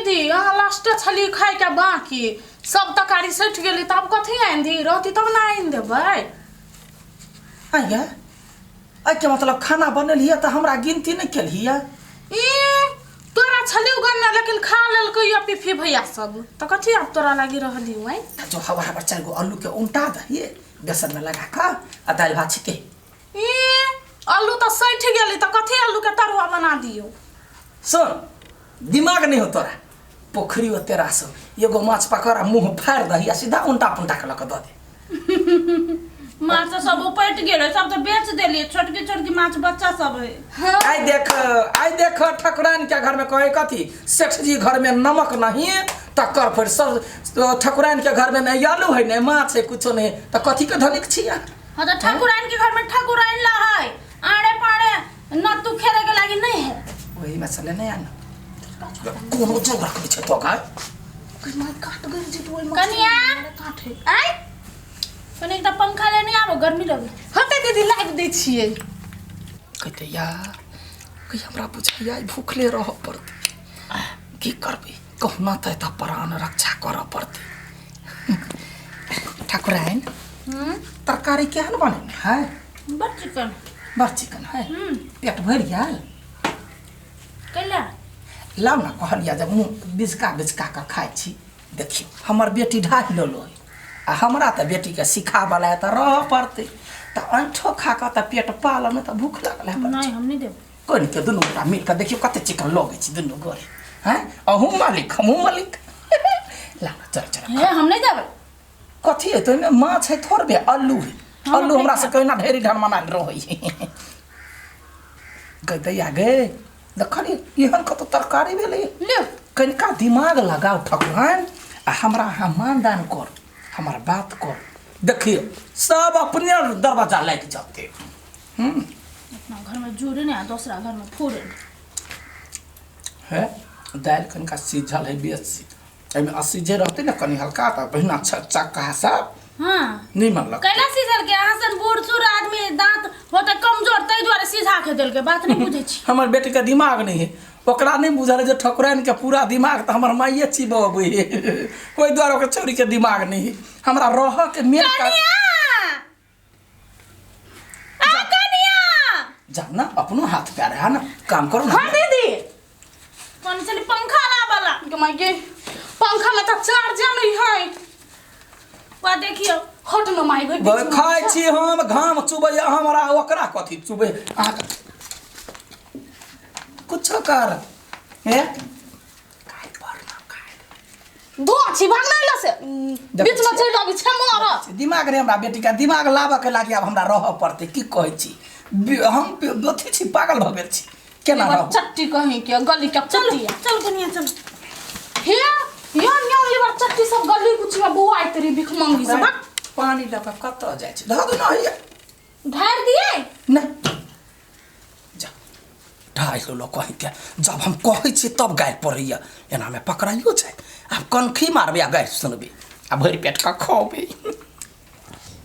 दीदी अहाँ लास्टे छली खाइके बाकी सब तरकारी सठि गेली तब कथी आनि दी रहती तब ने आनि देबै आइ गे एहिके मतलब खाना बनेलियै तऽ हमरा गिनती नहि केलियै ई तोरा छली उगने लेकिन खा लेलकै या पीफी भैया सब तऽ कथी आब तोरा लागि रहली आइ तऽ जो हवा हवा चारि गो आलूके उल्टा दहियै बेसनमे लगा कऽ आ दालि भात छिकै ई आलू तऽ सठि गेली तऽ कथी आलूके तरुआ बना दियौ सुन दिमाग नहि हो तोरा पोखरी हो तेरा से एगो माछ पकड़ आ मुँह फाड़ि दही आ सीधा उल्टा पुल्टा के लऽ कऽ दऽ दे माछ तऽ सब उपटि गेलै सब तऽ बेच देलियै छोटकी छोटकी माछ बच्चा सब है हाँ आइ देख आइ देख ठकुराइन के घर में कहे कथी सेठ जी घर में नमक नहीं तकर फिर सब ठकुराइन के घर में नहीं आलू है नहीं माछ है कुछो नहीं तो कथी के धनिक छिया हाँ तऽ ठाकुराइन के घर में ठाकुराइन ला है आड़े पाड़े नत्तू खेले के लागी नहीं है वही में चले नहीं आना कोनो जोगर करै छै तो गाय माय काट गेल जे तू ओहिमे कनिया काट है आय कनि एकटा पंखा लेने आबो गर्मी लगे हते दीदी लाबि दै छियै कहते या कही हमरा बुझाइया आइ भूखले रहऽ पड़तै की करबै कहुना तऽ एतऽ प्राण रक्षा करऽ पड़तै ठाकुराइन तरकारी केहन बनेने है बड़ चिकन बड़ चिकन है पेट भरि गेल कैला लाउ ने कहलियै जब मुँह बिजका बिजका कऽ खाइ छी देखियौ हमर बेटी ढाहि लेलो है आ हमरा तऽ बेटीके सिखाबऽ लए तऽ रहऽ पड़तै तऽ अँठो खा कऽ तऽ पेट पालऽ नहि तऽ भूख लागल है नहीं हम नहीं देब कोन के दुनू गोटा मिल कऽ देखियौ कते चिकन लगै छै दुनू गोरे हैं अहूँ मालिक हमहूँ मालिक ला चल चल हे हम नहीं देबै कथी है तो ओहिमे माछ है थोड़बे आलू है हम आलू हमरा अपने से कहिना ढेरी ढन मनायल रहै है गै दैया गे देखली एहन कतौ तरकारी भेलै लियो कनिका दिमाग लगाउ ठकुराइन आ हमरा अहाँ मानदान कर हमर बात कर देखियौ सब अपने दरवाजा लागि जतै अपना घर में जुड़े नहीं आ दूसरा घर में फोड़े है दालि कनिका सीझल है बेसी एहिमे असीझे रहतै ने कनि हल्का तऽ पहिना चक्का सब हाँ नीमन लगतै कैला सीझल के अहाँ सन बूढ़ सूढ़ आदमी दांत होते कमजोर ताहि दुआरे सीझा के देलकै बात नहीं बुझै छी हमर बेटीके दिमाग नहि है ओकरा नहि बुझल है जे ठकुराइनके पूरा दिमाग तऽ हमर माइए चिबबै है ओहि दुआरे ओकर छौड़ीके दिमाग नहि है हमरा रहऽके मेन कारण कनिया आ कनिया जाउ ने अपनो हाथ पैर है ने काम करू हाँ ने दीदी कौन चली पंखा ला वाला गे माय गे पंखा में तऽ चार्ज नहीं है वा देखियो हट न माय गे बीच में खाइ छी हम घाम चुबैया हमरा ओकरा कथी चुबै अहाँके कुछो कर हे खाइ पर ना खाइ धो छी भाग नहीं लसे बीच में चलि आबी छै मार दिमाग रे हमरा बेटीके दिमाग लाबऽके लागी आब हमरा रहऽ पड़तै की कहै छी हम अथी छी पागल भऽ गेल छी केना रहू चट्टी कहीं के गली के चल चट्टी चल कनिया चल हे यान यान लिबर चट्टी सब गली कुछ में बुआइत रही भिखमंगी सब भाग। पानी लऽ कऽ कतऽ जाइ छी धऽ दू ने हैया ढार दिए नहि जा ढाई किलो कहीं के जब हम कहै छी तब गारि पड़ैया एनामे पकड़ाइयो छै आब कनखी मारबै आ गारि सुनबै आ भरि पेट कऽ खबै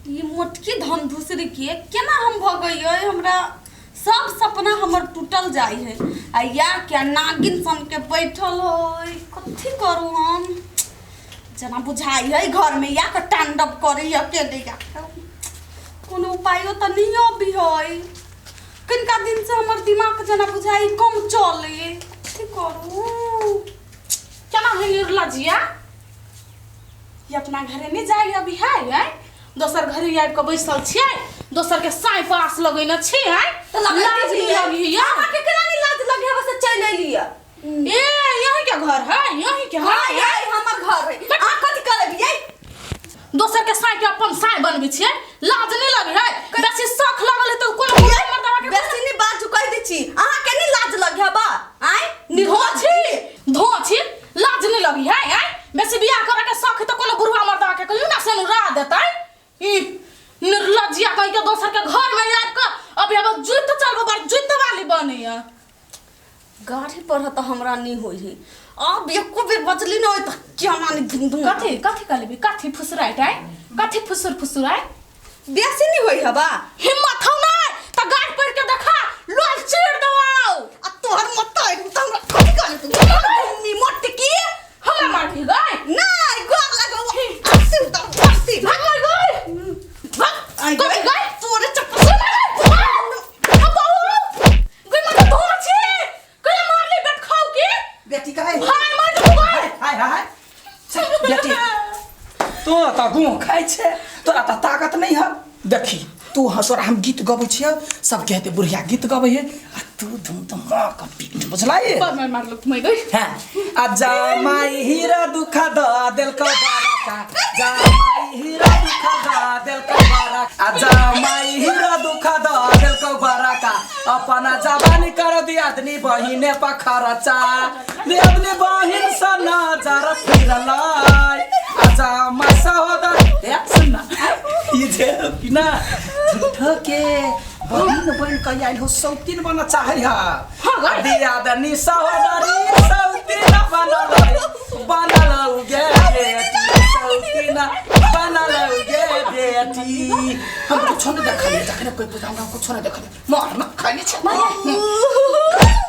ई मोटकी धन धुसरी के केना हम भऽ गइयै हमरा सब सपना हमर टूटल जाइ है आ या क्या नागिन सन के बैठल है कथी करू हम जेना बुझाइ है घर में या के तांडव करे अकेले या के। कोनो उपायो तऽ नहीं अभी है कनिका दिन से हमर दिमाग जेना बुझाइ कम चले कथी करू केना है निर्लजिया ई अपना घरे नहीं जाई अभी है है दोसर घरे आबि कऽ बैसल छियै दोसर के साँइ पास लगेने छियै तऽ लगैते लाज नहीं छियै। लगैया अहाँके केना नहीं लाज लगे बस चलि एलियै ए यही के घर है यही के हाँ है ये हमर घर है अहाँ कथी करबियै दोसर के साँइ के अपन साँइ बनबै छियै लाज नहीं लगे है बेसी शौक लगल है तऽ कोनो मर्दावा के बेसी नहीं बाजू कहि दै छी अहाँके नहीं लाज लगे बा आँय धो छी धो छी लाज नहीं लगी है आँय बेसी बियाह करे के शौक है तऽ कोनो बुढ़वा मर्दावा के कहियो ना सेनुरा देतै ई निर्लज्जिया कहीं के दोसर के घर में आबि कऽ अभी अब जुत चलबो बड़ जुत वाली बनैया गाड़ी पर तऽ हमरा नहीं होइ है आब एको बेर बजली न होय तऽ केना नहीं धुम धुम कथी कथी कहलेबी कथी फुसराइ टाइ कथी फुसुर फुसुराइ बेसी नहीं होइ हबा हिम्मत हौ नै तऽ गाड़ पढ़ के देखा लोल चीर देबौ आ तोहर मत त हमरा कथि कहले तू घुम्मी मोटकी हमरा मारबी गई नहीं गोर लगो आसी उतर आसी भाग मर गई भाग आई कथि गई तोरे चप्पल गई मत धो छी कहिया मारली बेट खाऊ के बेटी का है भाई मार दे गई हाय हाय बेटी तो तऽ गुह खाइ छै तोरा तऽ ताकत नहीं है देखी तू हंसोरा हम गीत गबै छियै सब कहते बुढ़िया गीत गबै है आ तू धुम तो माँ का पीठ बुझलाई पर मार मारलक मैं गई हाँ आ जामाई हीरा दुखा द देलको बारका जामाई हीरा दुखा द देलको बारका आ जामाई हीरा दुखा द देलको बारका अपना जवानी कर दियादनी बहिने पखरचा दियादनी बहिन स नजर फिरलाई आ जामा सहोदर ए सुन न ई जे हो कि ना झूठो के बहिन बन के आइल हो सौतीन बन चाहै है हाँ, दियादनी सहोदरी सौतीन बनल बनल गे बेटी सौतीन बनल गे बेटी हम कुछो नहीं देखलिए जखने कोई पूछा हमरा कुछो नहीं देखलिए मार न खाली छै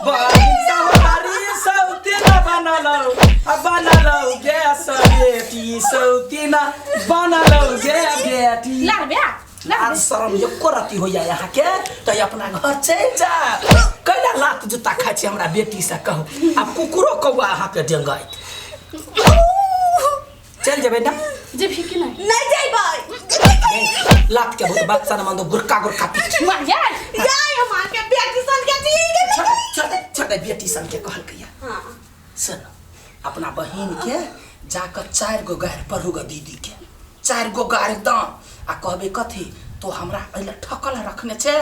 बहिन सहोदरी सौतीन बनल आ बनल गे बेटी सौतीन बनल गे बेटी लार बे लाज शरम एको रति होइया यहाँ के तऽ अपना घर चलि जा कैला लात जूता खाइ छी हमरा बेटी से कहू आब कुकुरो कौआ अहाँके डेंगैत चलि जेबै ने जेबही कि नहीं नहीं जाइबै लात के बहुत बात सन मंदो गुरका गुरका पीट मार यार जाय हम के बेटी सन के जी छोड़ दे, छोड़ दे छोड़ दे बेटी सन के कहलकैया हां सुन अपना बहिन के जाकर चारि गो गारि पढ़ू ग दीदी के चारि गो गारि दम आ कहबे कथी तो हमरा एहि ठकल रखने छे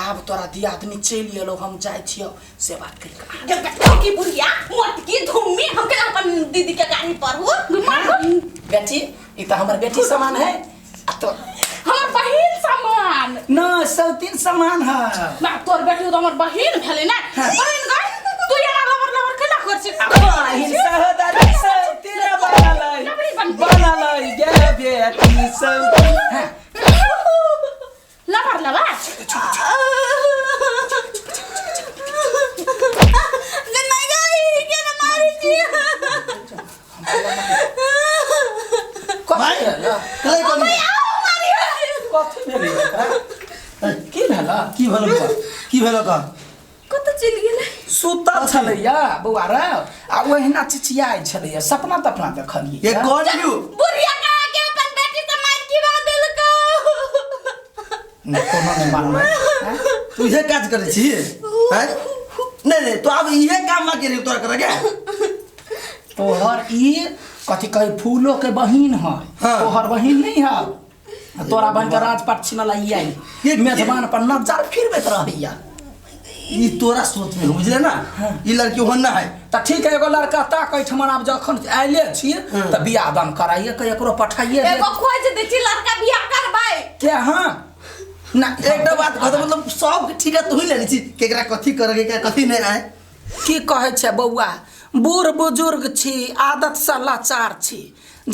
आब तोरा दियादनी चलि एलौ हम जाइ छियौ से बात करि कऽ आ। की बुढ़िया मोटकी धुम्मी हम केना अपन दीदी के गाड़ी पढ़ू बेटी ई तऽ हमर बेटी समान है आ तो हमर बहिन समान न सौतीन समान है ना तोर बेटी तो हमर बहिन भेलै ना बहिन गई तू एना लबर लबर केना कर छी बहिन सहोदरी सौतीन बनलै बनलै गे बेटी सौतीन हाँ। लबर लबर नहीं गई के ना मारी छी कथी भेल कलै कोनी कथी भेलै ओकरा? की भेल की भेल बौआ की भेल का कत चलि गेलै सुतल छलैया बौआ रे आ ओहिना चिचियाइ छलैया सपना तपना देखलियै ये कौन you बुढ़िया कहा के अपन बेटी से मार की बा देलको नहि कोनो नहि मानबै हैं? तू इहे काज करै छी हैं नहीं नहीं तो अब इहे काम मा के तोरा करे के तोहर ई कथी कही फूलो के बहिन है हाँ। तोहर बहिन नहीं है आ तोरा बहिन के राजपाट छिनल आई ये- मेजबान पर नजर फिरबैत रहैया ई तोरा सोच में हो, बुझले ना ई लड़की ओहन ना है तऽ ठीक है एगो लड़का ताक एहिठमन आब जखन आयले छी तऽ बियाह दान कराइए के एकरो पठाइए एगो खोज दै छी लड़का बियाह करबै के हाँ ना एकटा बात कहत मतलब सब के ठीक है तू ही लेने छी केकरा कथी करे के कथी नहीं आए की कहै छै बौआ बूढ़ बुजुर्ग छी आदतसँ लाचार छी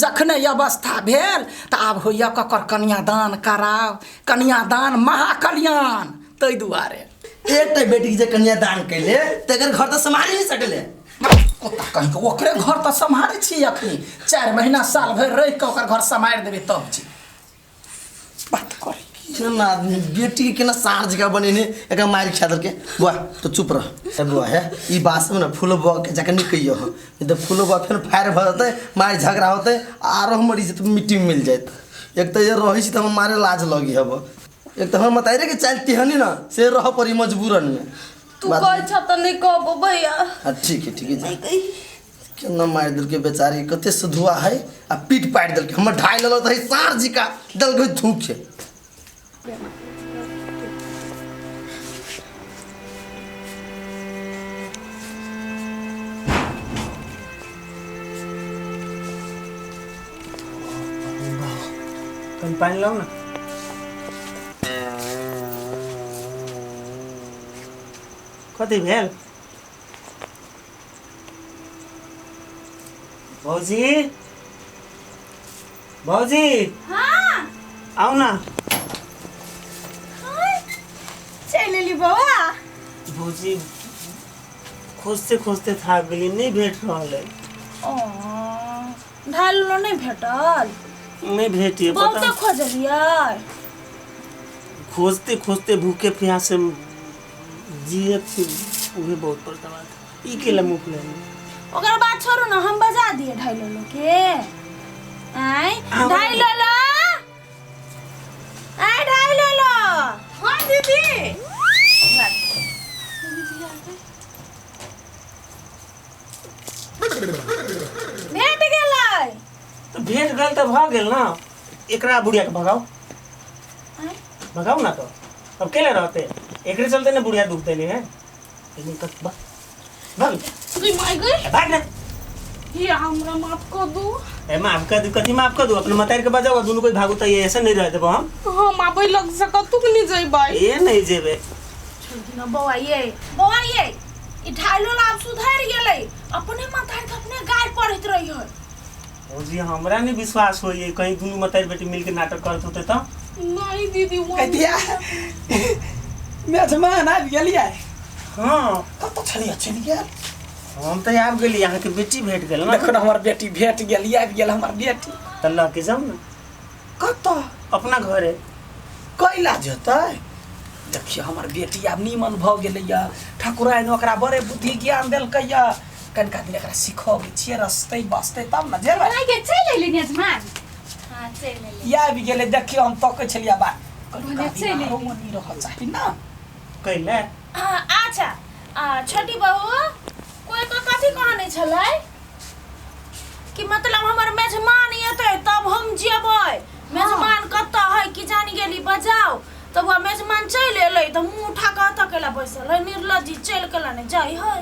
जखने अवस्था भेल तऽ आब होइए ककर कन्यादान कराउ कन्यादान महाकल्याण ताहि दुआरे एकटा बेटी के जे कन्यादान कैले तेकर घर तऽ सम्हारि नहीं सकले ओतऽ कहीं के ओकरे घर तऽ सम्हारै छी अखनी 4 महीना साल भरि रहि कऽ ओकर घर सम्हारि देबै तब छी बात करी केना आदमी बेटी के केना सार जगह बनेने एकरा मारि खा देलकै बुआ तो चुप रह ए बुआ है ई बात में ना फूलो बुआ के जाके नहीं कहियो हो नहीं तो फूलो बुआ फेर फायर भऽ जेतै मारि झगड़ा होतै आरो हमर इज्जत मिट्टी में मिल जायत एक तऽ जे रहै छी तऽ हम मारे लाज लगी हब एक तऽ हम बताइ रे कि चालि तेहनी ना से रह पड़ी मजबूरन में तू कहै छ त नहीं कहबो भैया हाँ ठीक है ठीक है केना मारि देलकै बेचारी कते सुधुआ है आ पीट पाटि देलकै हमर ढाई लेलक तऽ है सार जी का देलकै धूखे कनि पानि लाउ ने कथी भेल भौजी भौजी हाँ आउ ना चलि एली बौआ भौजी खोजते खोजते थाक गेली, नहीं भेट रहल है। ओ ढाई लोलो नहीं भेटल? नहीं भेटिए। बहुते खोजलियै। खोजते खोजते भूखे प्यासे जियत छी, उहे बहुत बड़का बात। ई केला मुख ले ओकर बात छोड़ू ना, हम बजा दिए ढाई लोलो के। आय ढाई लोलो, आय ढाई लोलो। हाँ दीदी। भेट गेलै। तो भेट गेल तऽ भऽ गेल ना। एकरा बुढ़िया के भगाओ, भगाओ ना। तो अब केले रहते, एकरे चलते ना बुढ़िया दुख देले है। लेकिन तक भाग गई माय गई, भाग ना। ये हमरा माफ कर दू। ए माफ कर दू? कथी माफ कर दू? अपने मतार के बजाओ, दुनू कोई भागू त ये ऐसा नहीं रह देबो हम। हम आबै लग से कतुक नहीं जइबै। ए नहीं जेबे। छोड़ दिना बौआ ये, बौआ ये ई ढाई लोला आब सुधरि गेलै। अपने मातार के अपने गाय पढ़ैत रही है। भौजी हमरा नहीं विश्वास होइए कहीं दुनू मतार बेटी मिलके नाटक करत होते त। नहीं दीदी वो कथिया मेजमान आबि गेलियै? हाँ। कतऽ छलियै? चलि गेल। हम तो आबि गेली, अहाँ के बेटी भेट गेल ना। देखो ना हमर बेटी भेट गेल, आबि गेल हमर बेटी। त लऽ के जाउ ना। कतऽ? अपना घरे। कैला जेतै? देखियौ हमर बेटी आब नीमन भऽ गेलैया। ठाकुराइन ओकरा बड़े बुद्धि ज्ञान देलकैया। कनिका दिन एकरा सिखबै छियै, रसतै बसतै तब ने जेबै। नहीं के चल अइली मेजमान। हां चल अइली। आबि गेलै। देखियौ हम तकै छलियै बात। कनिका चलि दिन अइली। आरो मनी रहऽ चाही ना। कैला? अच्छा छोटी बहू कोई के कथी कहने छलै कि मतलब हमर मेजमान एतै तब हम जेबै। मेजमान कतऽ है कि जानि गेली बजाओ। तब वह मेजमान चलि एलै तऽ मुँह उठा कऽ अतऽ केला बैसल है। निर्लज्जी चलि केला नहि जाइ है।